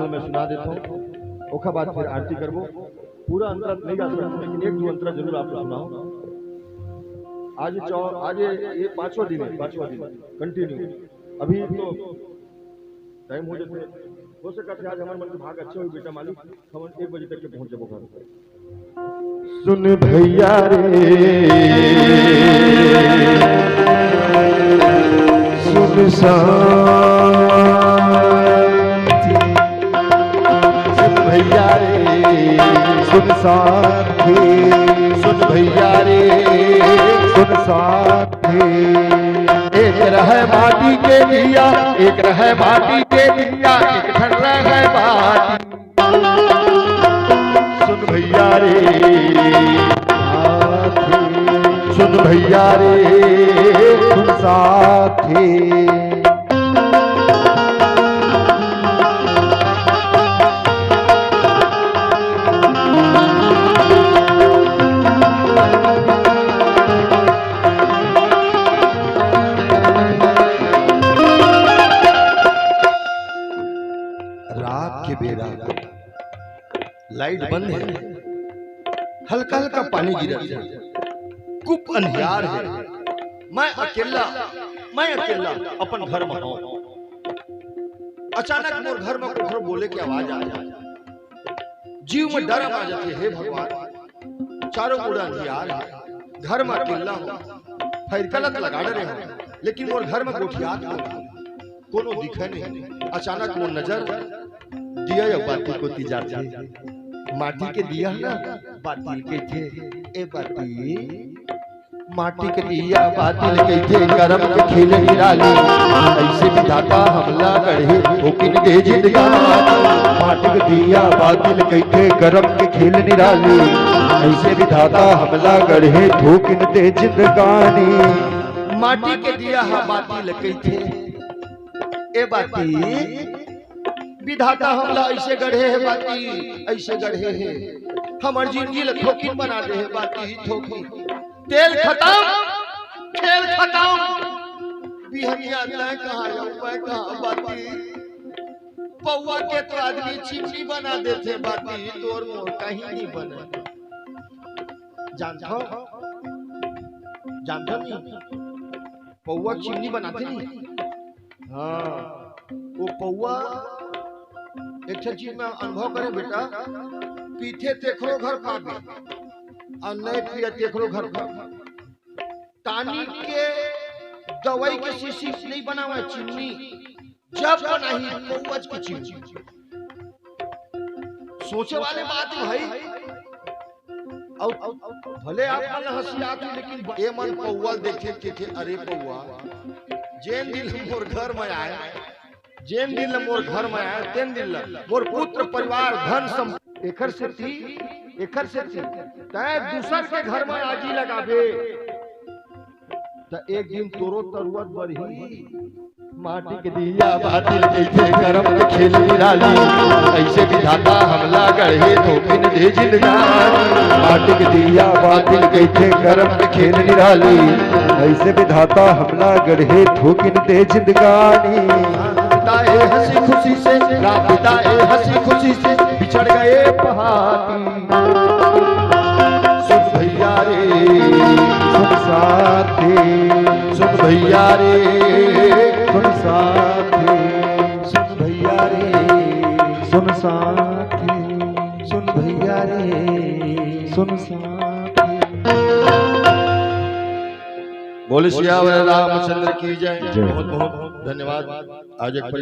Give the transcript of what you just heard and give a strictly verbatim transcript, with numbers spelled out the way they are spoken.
मैं सुना देता हूँ, ओखर बाद फिर आरती करबो। पूरा अंतरा नहीं गा सकता, लेकिन एक दो अंतरा जरूर आप सुनाओ। आज चौ आज ये पांचवा दिन है, पांचवा दिन कंटिन्यू। अभी तो टाइम हो जाते, हो सकता है आज हमारे मन के भाग अच्छे हो बेटा मालिक, हम एक बजे तक के पहुंच जाबो घर। सुन भैया रे, सुन शांति। सुन भैया रे, सुन शांति। सुन भैया रे, सुन शांति। एक रहे माटी के दिया, एक रहे माटी के दिया, एक ठन रहे बाटी। सुन भैया रे, सुन भैया रे, सुन साथी। रात के बेरा लाइट बंद है, हल्का हल्का पानी गिरत है, खूब अंधियार है। मैं अकेला, मैं अकेला अपन घर में हूँ। अचानक मोर घर में कुकरो बोले के आवाज आ जाए, जीव में डर आ जाते, हे भगवान, चारों मुड़ा अंधियार है, घर में अकेला हूँ, फैरकलत लगा डरे हूँ, लेकिन मोर घर में गोठियात हूँ, कोनो दिखे नहीं। अचानक वो नजर दिया या बाती कोती जाथे। माटी के दिया ना बाती कहिथे, ए बाती। माटी के दिया बाती कहिथे, करम के खेल निराली। ऐसे विधाता हमला गढ़े, ठोकिन दे जिंदगानी। माटी के दिया बाती कहिथे, करम के खेल निराली। ऐसे विधाता हमला गढ़े, ठोकिन दे जिंदगानी। माटी के दिया हा बाती कहिथे, ए बाती, विधाता हमला ऐसे गढ़े हे बाती, ऐसे गढ़े हे, हमर जिंदगी ल ठोकिन बना दे हे बाती, ठोकिन। तेल खतम, खेल खतम। बिहनिया तय कहाँ जाऊँ, मैं कहाँ बाती? पौवा के तो आदमी चिमनी बना देथे बाती, तोर मोर कहीं नहीं बने। जानथो, जानथो नहीं, पौवा चिमनी बनाथे नहीं। हाँ, वो पौवा एक ठन चीज में अनुभव करे बेटा, पीथे तेखरो घर पाबे, और नहीं पिया तेखरो घर पाबे। टानिक के दवाई के शीशी नहीं बनावे चिमनी, जब बनाही पौवज के चिमनी। सोचे वाले बात है भाई। अउ भले आप मन हंसी आती, लेकिन ए मन पौवा देखे के थे, अरे पौवा, जेन दिन मोर घर में आए, जेन दिन ल मोर घर में आए, तेन दिन ल मोर पुत्र परिवार धन संपत्ति एखर सेती, एखर सेती तैं दूसर के घर में आगी लगाबे, त एक दिन तोरो तरुवत बरही। माटी के दिया बाती कहिथे करम के खेल निराली, ऐसे विधाता हमला गढ़े ठोकिन दे जिंदगानी। माटी के दिया बाती कहिथे करम के खेल निराली, ऐसे विधाता हमला गढ़े ठोकिन दे जिंदगानी। बिताए हंसी खुशी से, रात बिताए हंसी खुशी से, बिछड़ गए पहाती। सुन भैया रे, सुन साथी, सुन भैया रे, सुन साथी, सुन भैया रे, सुन साथी, सुन भैया रे, सुन साथी। बोले सियावर रामचंद्र की जय। जय। बहुत बहुत धन्यवाद। आज एक